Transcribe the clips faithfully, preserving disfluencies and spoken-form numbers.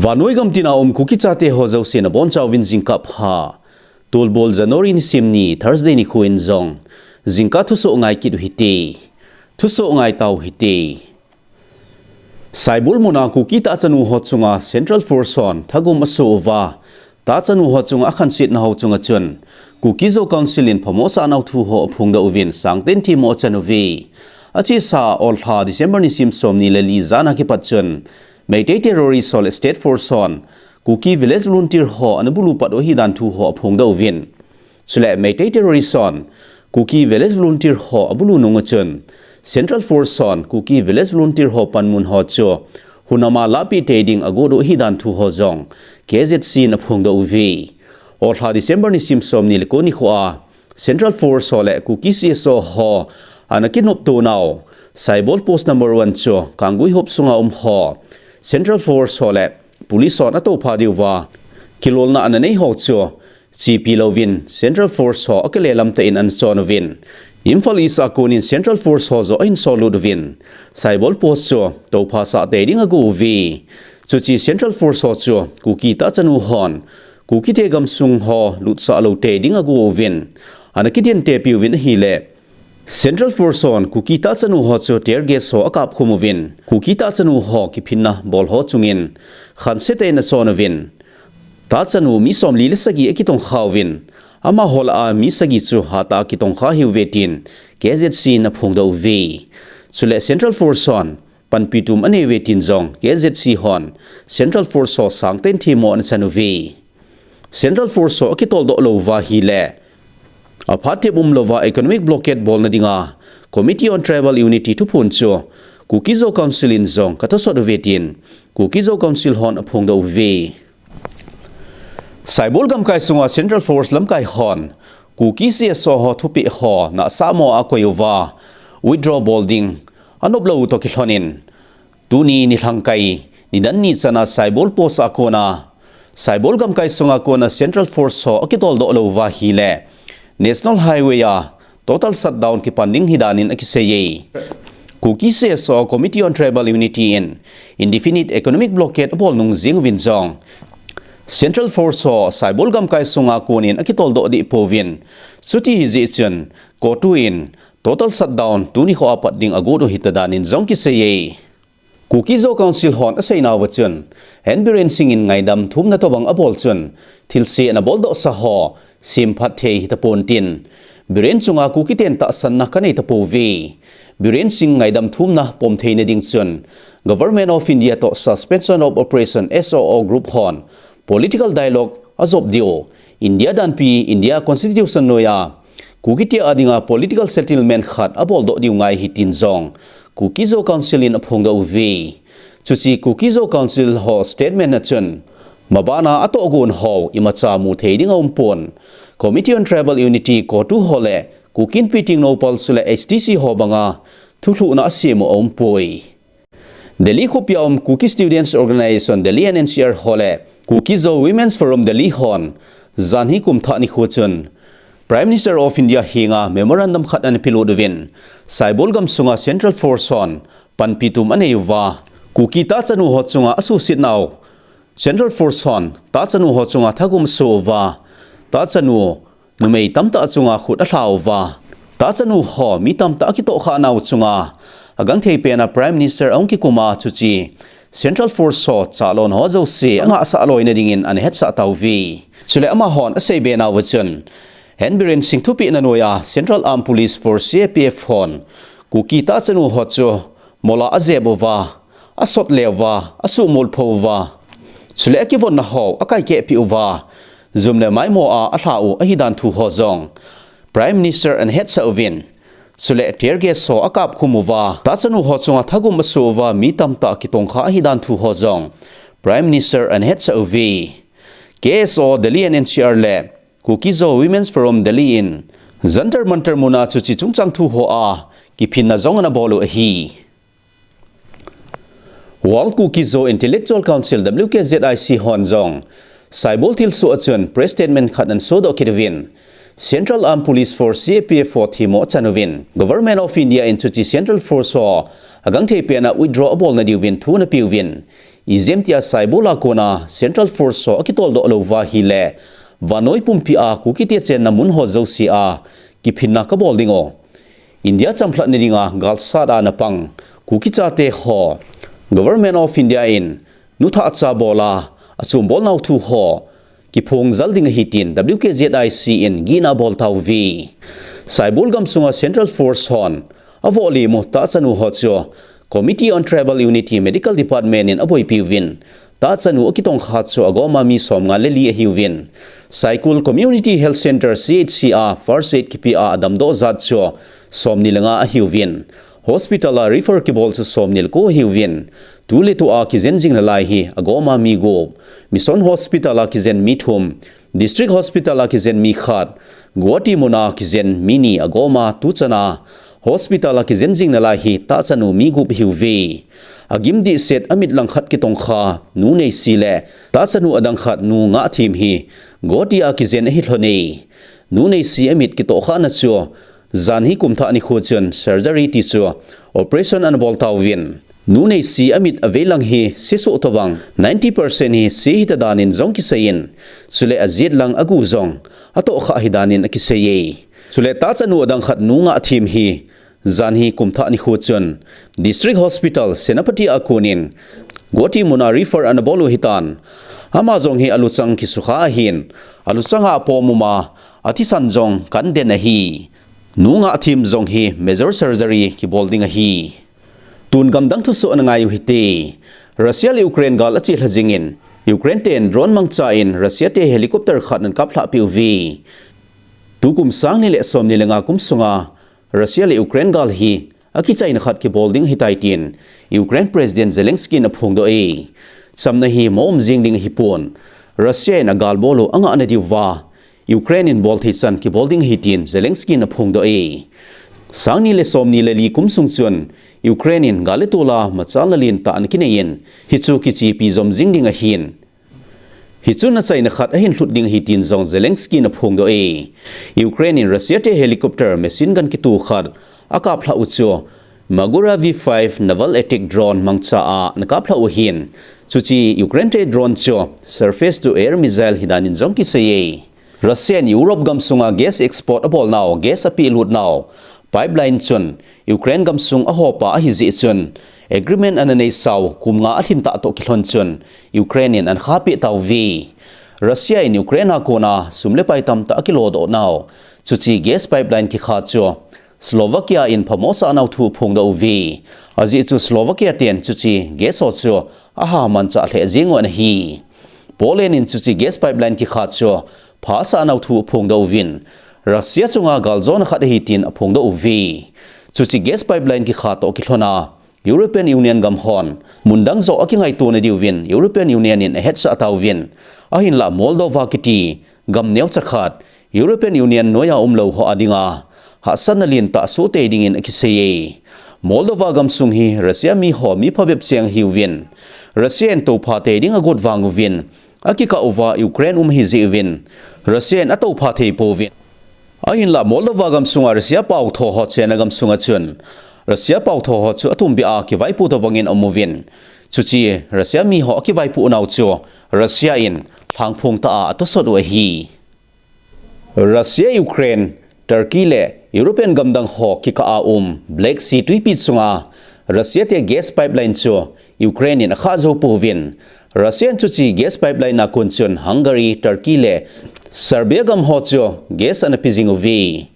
Vannoi gam tina um Kuki chate ho jouse nabonchauvin jingkah pha. Tulbul January nisim ni Thursday nikho in jong jingkah thusoh ngai kit uhite. Thusoh ngai tauhite. Saibol muna Kuki tahchanu ho chunga Central Force hon thagum asoh uva, tahchanu ho chunga akhansetna ho chunga chun Kuki Zo Council in phamo asah nau thu ho aphongdoh uvin, sangtah in themmo achan uve. Achesa olha December nisim somni le li jan a kipat chun Meitei terrorist ho le State Force hon Kuki Village Volunteer ho anabulu pat u ahidan thu ho aphongdoh uvin. Chule Meitei terrorist hon Kuki Village Volunteer ho abulu nung uchun Central Force hon Kuki Village Volunteer ho panmun ho chu hunama lahpeh tei ding agot u ahidan thu ho jong K Z C in aphongdoh uve. Olha December nisim somni le ko nikho a Central Force ho le Kuki C S O ho anakinopto nau Saibol Post number one chu Kanggui hop sunga um ho Central Force ho le Police hon atoupha diuva kilolna ananei ho chu chepi louvin Central Force ho akile lamtah in anachon uvin, Imphal East a konin Central Force ho joh ahin sollut uvin, Saibol Post chu touphasah tei ding ago uve. Chuche Central Force ho chu Kuki tahchanu hon Kukite gamsung ho lutsah lou tei ding ago uvin, anakiden tepi uvin ahile, Central Force hon Kuki tahchanu ho chu tear gas ho akapkhum uvin, Kuki tahchanu ho kiphinna bol ho chungin khansetah in achon uvin, tahchanu mi somli le sagi akitongkha uvin, amaho lah a mi sagi chu hatah a akitongkha ahiuve tin K Z C in aphongdoh uve. Chule Central Force hon panpi tum anei uve tin jong K Z C hon Central Force ho sangtah in themmo anachan uve. Central Force ho akitoldoh lou uva ahile, aphat thep umlouva economic blockade bolna dinga Committee on Tribal Unity thuphon chu Kuki Zo Council in jong kathasot uve tin Kuki Zo Council hon aphongdoh uve. Saibol gamkai sunga Central Force lamkai hon Kuki C S O ho thupeh ho nahsahmo a akoi uva, withdraw bol ding anop lou u toh kilhonin, tuni nilhangkai nidan ni chana Saibol Post a kona, Saibol gamkai sunga kona Central Force ho akitoldoh lou uva ahile, National Highway a total shutdown kipan ding ahidan in akiseiye. Kuki C S O Committee on Tribal Unity in indefinite economic blockade abol nung jeng uvin jong, Central Force ho Saibol gamkai sunga konin akitoldoh deh pouvin, chuti ahijeh chun, CoTU in total shutdown tuni kho a pat ding agot u ahita dan in jong kiseiye. Kuki Zo Council hon aseinauva chun, N Biren Singh in ngaidam thumna tobang abol chun, thilse anaboldohsa ho semphat thei hitapon tin, Biren chunga Kukiten tahsanna kanei tapouve. Biren Singh ngaidam thumna pom theina ding chun, Government of India toh Suspension of Operation, S O O group hon political dialogue ajop diu, India danpi, India Constitution noiya Kukite a dinga political settlement khat aboldoh diu ngai ahi tin jong Kuki Zo Council in aphongdoh uve. Chuche Kuki Zo Council ho statement a chun, mabana atohgon ho imacha muthei ding aumpon, Committee on Tribal Unity, CoTU ho le Kuki Inpi Tengnoupal chule H T C ho banga thulhuhna asem u aumpoi. Delhi khopia um Kuki Students Organisation Delhi and N C R ho le Kuki Zo Women's Forum Delhi hon janhi kumthah nikho chun Prime Minister of India henga memorandum khat anapelut uvin, Saibol gamsunga Central Force hon panpi tum anei uva, Kuki tahchanu ho chunga asuhset nau Central Force hon tahchanu ho chunga thagum asoh uva, tahchanu numei tamtah chunga khut alha uva, tahchanu ho mi tamtah akitohkhah nau chunga agangthei pena Prime Minister ahung kikum a, chuche Central Force ho chahlon ho jouse angahsah loina dingin anahetsah tauve. Chule amahon aseibe nauva chun, N Biren Singh thupehna noiya Central Armed Police Force, C A P F hon Kuki tahchanu ho chu mola ajep uva, asot le uva, asuhmolpho uva, chule akivonna ho akaikehpeh uva, jum le maimo a alha u ahidan thu ho jong Prime Minister anahetsah uvin, chule tear gas ho akapkhum uva, tahchanu ho chunga thagum asoh uva, mi tamtah kitongkha ahidan thu ho jong Prime Minister anahetsah uve. K S O Delhi and N C R le Kuki Zo Women's Forum Delhi in Jantar Mantar muna chuche chungchang thu hoa kiphinna jong anabol u ahi. World Kuki Zo Intellectual Council, W K Z I C hon jong Saibol thilsoh a chun press statement khat anasodoh kit uvin, Central Armed Police Force, C A P F ho themmo achan uvin, Government of India in chuche Central Force ho agangthei pena withdraw abolna diuvin thu anapeuvin, Ijemtia Saibol a kona Central Force ho akitoldoh lou uva ahile, vannoi pumpi a Kuki te chenna mun ho jouse a kiphinna kabol ding u. India chamlhatna dinga galsat a napang Kuki chate ho Government of India in nuthah cha bol a, achom bolnau thu ho kiphong jal ding ahi tin W K Z I C in gihna abol tauve. Saibol gamsunga Central Force hon avoh lemu tahchanu ho chu Committee on Tribal Unity Medical Department in aboipi uvin, tahchanu akitongkha chu agoma mi somnga le li ahiuvin, Saikul Community Health Center, C H C a first aid kipe a adamdoh jat chu somni le nga ahiuvin, hospital a refer kibol chu somni le ko ahiuvin, tuletu a kijen jing nalai hi agoma mi gup, Mission Hospital a kijen mi thum, District Hospital a kijen mi khat, Guwahati muna kijen mi ni agoma tuchana hospital a kijen jing nalai hi tahchanu mi gup ahiuve. Agim dihset amit langkhat kitongkha Nu Neisi le tahchanu adang khat Nu Ngahthem hi Guwahati a kijen ahi lhone. Nu Neisi amit kitohkhana chu janhi kumthah nikho chun surgery tichu operation anabol tauvin, Nu Neisi amit aveilang hi sesoh tobang ninety percent hi se hita danin jong kiseiyin, chule ajet lang agu jong atohkhah ahi danin akiseiye. Chule tahchanu adang khat Nu Ngahthem hi janhi kumthah nikho chun District Hospital Senapati a konin Guwahati muna refer anabol u ahitan, ama jong hi aluchang kisukha ahin, aluchang a apom uma athisan jong kanden ahi. Nu Ngahthem jong hi major surgery kibol ding ahi. Tun gamdang thusoh ana ngai u hite. Russia le Ukraine gal achelha jingin, Ukraine ten drone mangcha in Russia te helicopter khat anakaphlahpeh uve. Tukum sangni le somni le nga kum sunga Russia le Ukraine gal hi akichaina khat kibol ding ahitai tin Ukraine President Zelensky in aphongdoh e. Chamna hi moum jing ding ahipon, Russia in agalbol u angahna diuva Ukraine in bolthei chan kibol ding ahi tin Zelensky in aphongdoh e. Sangni le somni le li kum sung chun Ukraine in gal le tol a machalna lentah anakineiyin, hichu kichepi jom jing ding ahin, hichun achaina khat ahin lhut ding ahi tin jong Zelensky in aphongdoh e. Ukraine in Russia te helicopter machine gun kitoh khat akaplhah u chu Magura V five naval attack drone mangcha a anakaplhah u ahin, chuche Ukraine te drone chu surface to air missile ahi danin jong kiseiye. Russia in Europe gamsunga gas export abolnau, gas apehlut nau pipeline chun Ukraine gamsung ahopa ahijeh chun agreement ananeisau kum nga alhintah toh kilhon chun Ukraine in anakhahpeh tauve. Russia in Ukraine a kona sum le pai tamtah akilodoh nau, chuche gas pipeline kikha chu Slovakia in phamo asahnau thu aphongdoh uve. Ajeh chu Slovakia ten chuche gas ho chu aha manchah lheh jeng u anahi. Poland in chuche gas pipeline kikha chu pha asahnau thu aphongdoh uvin, Russia chunga galjona khat ahi tin aphongdoh uve. Chuche gas pipeline kikha toh kilhona European Union gam hon mundang joh akingaito nadiuvin European Union in ahetsah tauvin, ahinlah Moldova kiti gam neocha khat European Union noiya umlou ho adinga hahsatna lentah asohtei dingin akiseiye. Moldova gamsung hi Russia miho mi phabep cheng ahiuvin, Russia in toupha tei ding agot vang uvin, akikah uva Ukraine um ahijeh uvin, Russia in atoupha thei pouvin. Ahinlah Moldova gamsunga Russia paotho ho chenna gamsunga chun Russia paotho ho chu atumbeh a kivaipoh tobangin aumuvin, chuche Russia miho akivaipoh nau chu Russia in lhangphong tah a atosot u ahi. Russia, Ukraine, Turkey le European gamdang ho kikah a um Black Sea twipi chunga Russia te gas pipeline chu Ukraine in akhah jou pouvin, Russia in chuche gas pipeline a kon chun Hungary, Turkey le Serbia gam ho chu gas anape jing uve.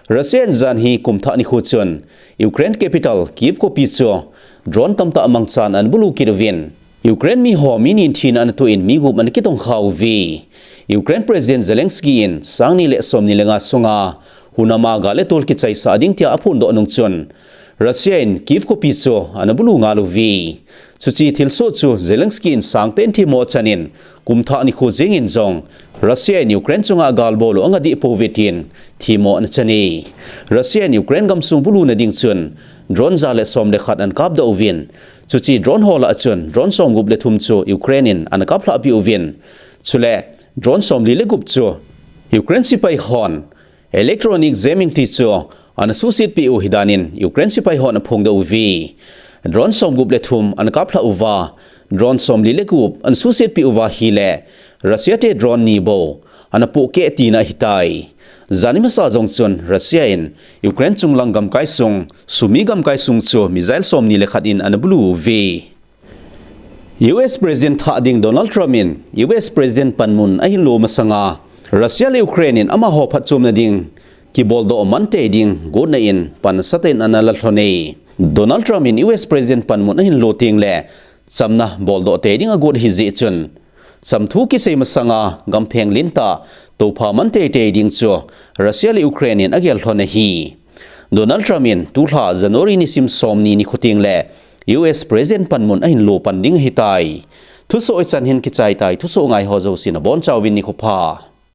Russia in janhi kumthah nikho chun Ukraine capital Kyiv khopi chu drone tamtah mangchan anabulu kit uvin, Ukraine miho mi ni thina anatoh in mi gup anakitongkha uve. Ukraine President Zelensky in sangni le somni le nga sunga hunam a gal le tol kichaisah ding tia aphondoh nung chun Russia in Kyiv khopi chu anabulu ngal uve. Chuche thilsoh chu Zelensky in sangtah in themmo achan in kumthah nikho jengin jong Russia in Ukraine chunga agalbol u angadih pouve tin themmo anachan e. Russia in Ukraine gamsung buluna ding chun drone ja le som le khat anakapdoh uvin, chuche drone ho lah a chun drone somgup le thum chu Ukraine in anakaplhahpeh uvin, chule drone somli le gup chu Ukraine sepai hon electronic jamming ti chu anasuhsetpeh u ahi danin Ukraine sepai hon aphongdoh uve. Drone somgup le thum anakaplhah uva, drone somli le gup ana suhsetpeh uva ahile, Russia te drone ni bou ana pohkeh tina ahitai. Jani masa jong chun Russia in Ukraine chunglang gamkai sung, Sumy gamkai sung chu missile somni le khat in ana bulu uve. U S President thah ding Donald Trump in U S President panmun ahin lo masanga, Russia le Ukraine in amaho phatchomna ding kiboldoh man tei ding gotna in pansa tah in ana la lhon e. Donald Trump in U S President panmun ahin lo teng le chamna boldoh tei ding agot ahi jeh chun, chamthu kisei masanga gampheng lentah toupha man tei tei ding chu Russia le Ukraine in agel lhon ahi. Donald Trump in tulha January nisim somni nikho teng le U S President panmun ahin lo pan ding ahitai. Thusoh hichan hin kichai tai, thusoh ngai ho jouse nabonchauvin nikho pha.